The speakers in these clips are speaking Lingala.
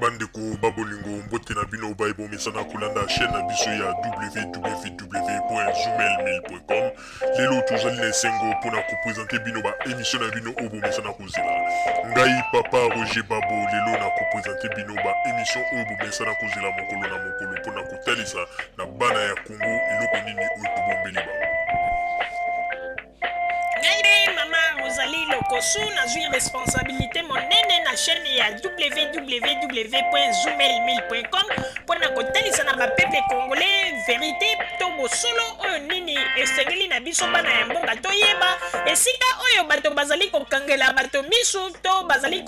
Bandeko ba bolingo, mbote na bino baye bomesana kolanda chaîne na biso ya www.zoomail1000.com. Lelo tozali na esengo mpona kopresente bino ba émission na bino oyo bomesana kozela. Ngai papa Roger Babo lelo na kopresente bino ba émission oyo bomesana kozela mokolo na mokolo mpona kotalisa na bana ya Congo eloko nini oyo tobombeli bango. Ngai nde mama Rosalie Lokosu, nazwi responsabilité monene na chaîne ya www.zoomail1000.com mpo na kotalisa na bapeuple congolais verité to bosolo oyo nini esengeli na biso bana ya mboka toyeba esika oyo bato bazali kokangela bato misu to bazali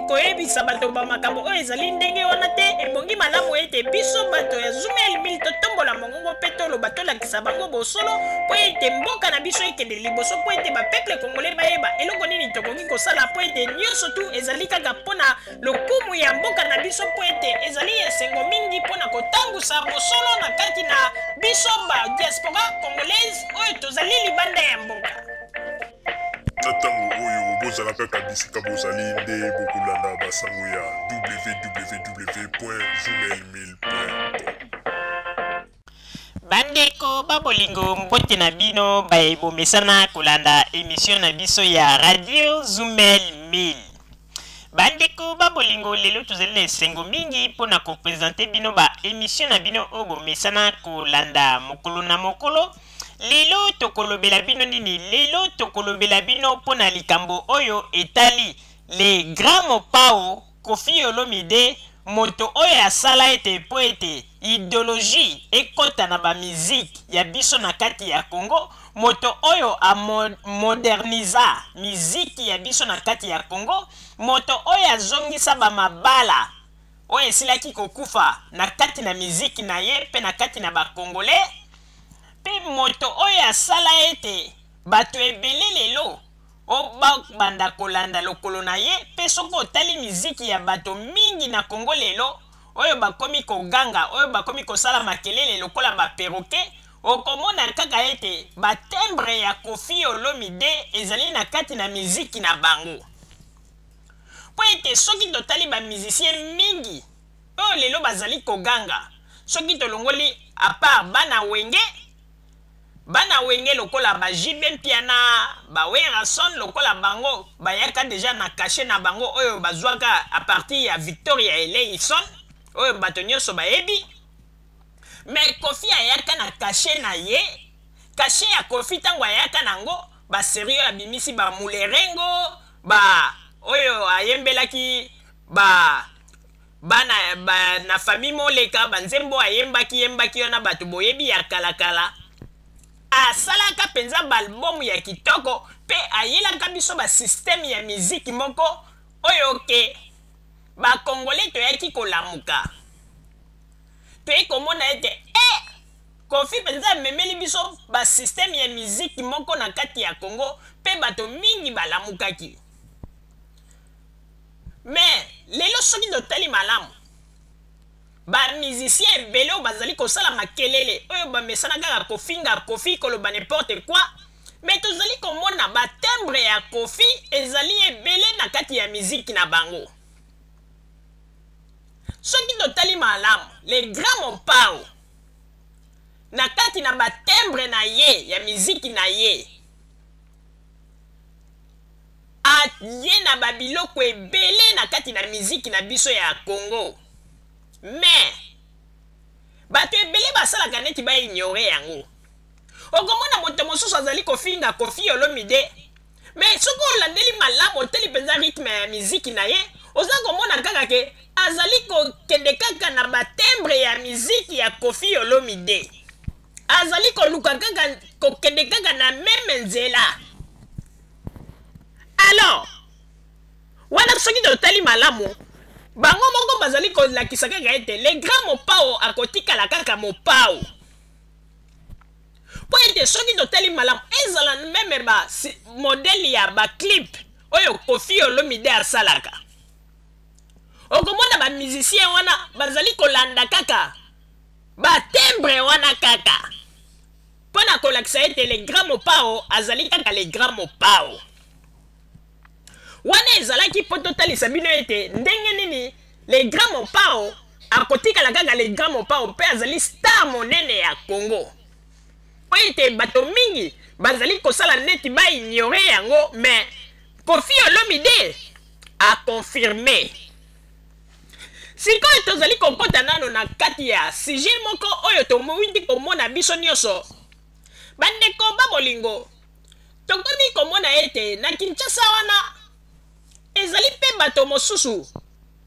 koyebisa bato ba makambo oyo ezali ndenge wana te. Ebongi malamu ete biso bato ya Zoomail 1000 totombola mongongo mpe toloba, tolakisa bango bosolo mpo ete mboka na biso ekende liboso, mpo ete bapeuple congolais bayeba eloko nini tokoki kosala, mpo ete nyonso tu ezali kaka mpo na lokumu ya mboka na biso, mpo ete ezali esengo mingi mpo na kotambusa bosolo na kati na biso ba diaspora congolaise oyo tozali libanda ya mboka. Na ntango oyo bozala kaka bisika bozali nde bokolanda basango ya www.zoomail1000.com. Bandeko ba bolingo, mbote na bino baye bomesana kolanda emission na biso ya Radio Zumel 1000. Bandeko ba bolingo, lelo tozali na esengo mingi mpo na kopresente bino ba emission na bino oyo bomesana kolanda mokolo na mokolo. Lelo tokolobela bino nini? Lelo tokolobela bino mpo na likambo oyo etali le grand Mopao Koffi Olomide, moto oyo asala ete mpo ete ideologie ekota na ba musique ya biso na kati ya Congo, moto oyo a moderniza miziki ya biso na kati ya Congo, moto oyo azongisa ba mabala oyo esilaki kokufa na kati na miziki na ye mpe na kati na ba Congolais, mpe moto oyo asala ete bato ebele lelo obanda kolanda lokolo na ye. Mpe soki otali miziki ya bato mingi na Congo lelo oyo bakomi koganga, oyo bakomi kosala makelele lokola ba perroquet, okomona kaka ete ba timbre ya Koffi Olomide ezali na kati na miziki na bango. Mpo ete soki totali ba musicien mingi oyo lelo bazali koganga, soki tolongoli à part bana Wenge, bana Wenge lokola ba JB Mpiana, ba Werrason, lokola bango bayaka deja na cachet na bango oyo bazwaka à partir ya Victoria Eleison oyo bato nyonso bayebi. Mais Koffi ayaka na cachet na ye. Cachet ya Koffi ntango ayaka nango, ba serie oyo abimisi, ba Mulerengo, ba oyo ayembelaki ba bana ba, na famille Moleka, banzembo ayembaki yembaki wana bato boyebi ya kalakala. Asalaka mpenza baalbum ya kitoko mpe ayelaka biso basysteme ya miziki moko oyo ke bakongole toyaki kolamuka, toyei komona ete Koffi mpenza amemeli biso basysteme ya miziki moko na kati ya Congo mpe bato mingi balamukaki. Mais lelo soki totali malamu, ba musicien ebele oyo bazali kosala makelele, oyo bamesana kaka kofinga Koffi, koloba n'importe quoi, mais tozali komona ba timbre ya Koffi ezali ebele na kati ya miziki na bango. Soki totali malamu, le grand Mopao na kati na ba timbre na ye ya miziki na ye, aye na ba biloko ebele na kati na miziki na biso ya Congo, mais bato ebele basalaka neti ba ignore yango. Okomona moto mosusu azali kofinga Koffi Olomide, mais soki olandeli malamu, otali mpenza rythme ya miziki na ye, oza komona kaka ke azali kokende kaka na batimbre ya miziki ya Koffi Olomide, azali koluka kaka kokende kaka na meme nzela. Alors wana soki totali malamu, bango moko bazali kolakisa kaka ete le grand Mopao akotikala kaka Mopao. Mpo ete soki totali malamu, ezala meme ba modele ya ba clip oyo Koffi Olomide asalaka, okomona ba musicien wana bazali kolanda kaka ba timbre wana kaka mpo na kolakisa ete le grand Mopao azali kaka le grand Mopao. Wana ezalaki mpo totalisa bino ete ndenge nini Le Grand Mopao akotikala kaka Le Grand Mopao mpe azali star monene ya Congo. Mpo ete bato mingi bazali kosala neti ba ignorer yango, mais Koffi Olomide a confirme. Sikoyo tozali kokota nano na kati ya sujet moko oyo towuti komona biso nionso. Bandeko ba bolingo, tokomi komona ete na Kinshasa wana ezali mpe bato mosusu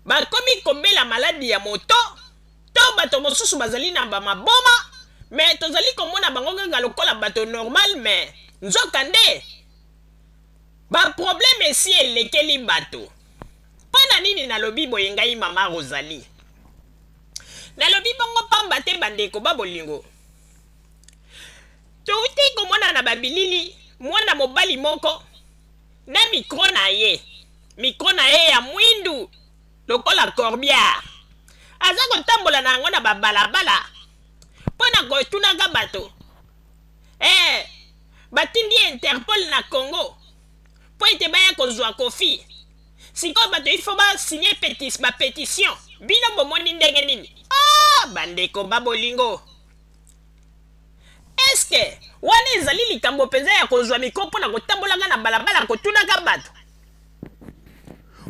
bakomi kobela maladi ya moto to bato mosusu bazali na ba maboma, mais tozali komona bango kaka lokola bato normal, mais nzoka nde ba problème esi elekeli bato. Mpo na nini nalobi boye ngai mama Rosalie? Nalobi bongo pamba te bandeko ba bolingo, touti komona na ba bilili mwana mobali moko na micro na ye, micro na ye ya mwindu lokola corbière, aza kotambola na yango na ba balabala mpo na kotunaka bato, batindi Interpol na Congo mpo ete baya kozwa Koffi. Sikoyo bato il faut ba signer ba petition. Bino bomoni ndenge nini? Ah, bandeko ba bolingo, est-ce que wana ezali likambo mpenza ya kozwa micro mpo na kotambolaka na balabala kotunaka bato?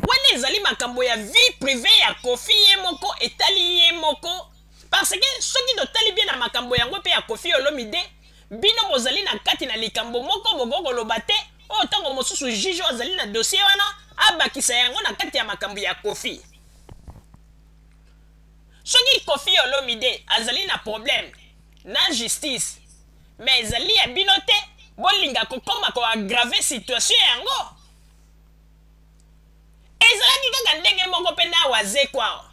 Wana ezali makambo ya vie privée ya Koffi ye moko, etali ye moko. Parce que soki totali bien na makambo yango mpe ya Koffi Olomide, bino bozali na kati na likambo moko bokoki koloba te, oyo ntango mosusu juge oyo azali na dossier wana abakisa yango na kati ya makambo ya Koffi. Soki Koffi Olomide azali na problème na justice, mais ezali ya bino te bolinga kokoma ko aggraver situation yango. Ezalaki kaka ndenge moko mpe na Wazekwa.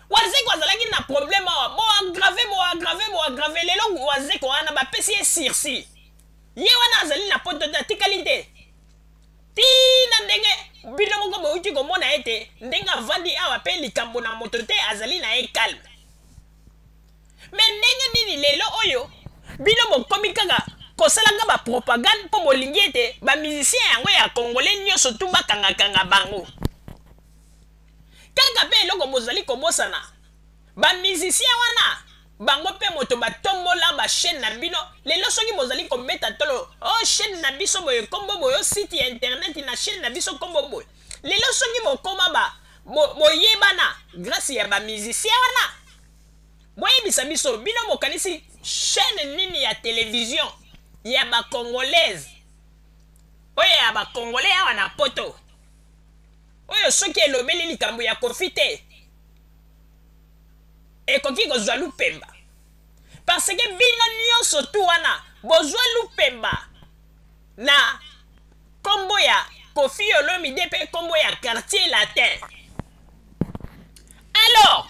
Wazekwa azalaki na problème awa, bo aggraver, bo aggraver, bo aggraver. Lelo Wazekwa wana bapesi ye sursis. Ye wana azali na poto te, atikali te. Tina ndenge bino moko bouti komona ete ndenge avandi awa pe likambo na moto te, azali na ye calme. Mais ndenge nini lelo oyo bino bokomi kaka kosalaka ba propagande mpo bolingi ete ba musiciens yango ya congolais nyonso tu bakangakanga bango? Kaka pe eloko bozali kobosana, ba musiciens wana bango pe moto batombola ba chaîne na bino. Lelo soki bozali kobeta tolo, oh chaîne na biso boye kombo boye, oh site ya internet na chaîne na biso kombo boye, lelo soki bokoma ba boyebana grâce ya ba musiciens wana. Boyebisa biso bino bokanisi chaîne nini ya télévision ya ba congolaise oyo ya ba congolais awa na poto, oyo soki elobeli likambo ya Koffi te ekoki kozwa lupemba? Parce que bino nyonso tu wana bozwa lupemba na kombo ya Koffi Olomide pe kombo ya Quartier Latin. Alors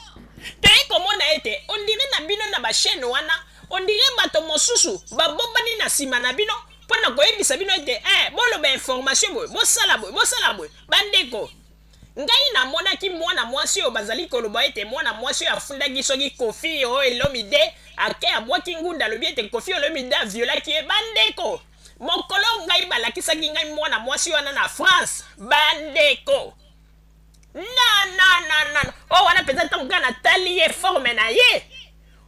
toye komona ete on dirait na bino na ba chaîne wana, on dirait bato mosusu babombani na nsima na bino mpo na koyebisa bino ete boloba information boye, bosala boye, bosala boye. Bandeko, ngai namonaki mwana mwasi oyo bazali koloba ete mwana mwasi oyo afundaki soki Koffi Olomide, ake abwaki ngunda, alobi ete Koffi Olomide aviolaki ye. Bandeko, mokolo ngai balakisaki ngai mwana mwasi wana na France, bandeko, na na na na oyo wana mpenza ntango kaka natali ye forme na ye,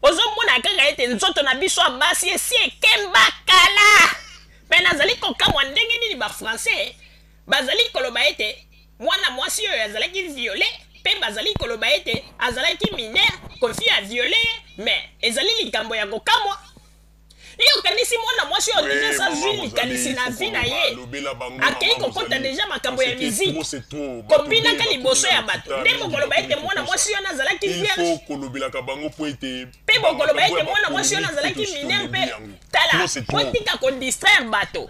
ozomona kaka ete nzoto na biso ya basi esi ekemba kala. Me nazali kokamwa ndenge nini ba français bazali koloba ete mwana mwasi oyo azalaki violé, mpe bazali koloba ete azalaki mineur, Koffi a violé ye. Mais ezali likambo ya kokamwa. Yo okanisi mwana mwasi oyo deja sa zwi likanisi na vie na ye, akei kokota deja makambo ya musique, kobinaka liboso ya bato, nde bokoloba ete mwana mwasi wana azalaki vierge, mpe bokoloba ete mwana mwasi wana azalaki mineur? Mpe tala, botika kodistraire bato,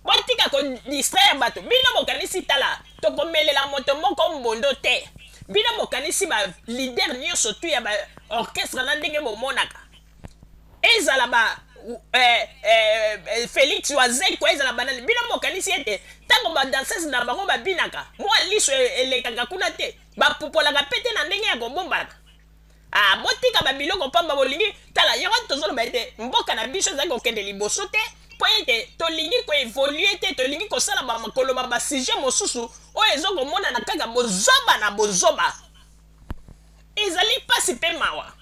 botika kodistraire bato. Bino bokanisi, tala, tokomelela moto moko mbondo te. Bino bokanisi ba leader nyonso tu ya ba orchestre na ndenge bomonaka, ezala ba Félix Wazekwa, ezala banani, bino bokanisi ete ntango badanseuse na bango babinaka, mwa liso elekaka kuna te, bapupolaka pe te na ndenge ya kobombana? Ah, botika babiloko pamba bolingi. Tala, yango tozoloba ete mboka na biso ezali kokende liboso te, mpo ete tolingi koévoluer te, tolingi kosala koloba basujet mosusu oyo ezokomonana kaka bozoba na bozoba. Ezali mpasi mpe mawa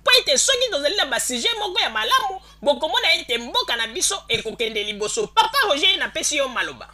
mpo ete soki tozali na basujet moko ya malamu, bokomona ete mboka na biso ekokende liboso. Papa Roger, napesi yo maloba.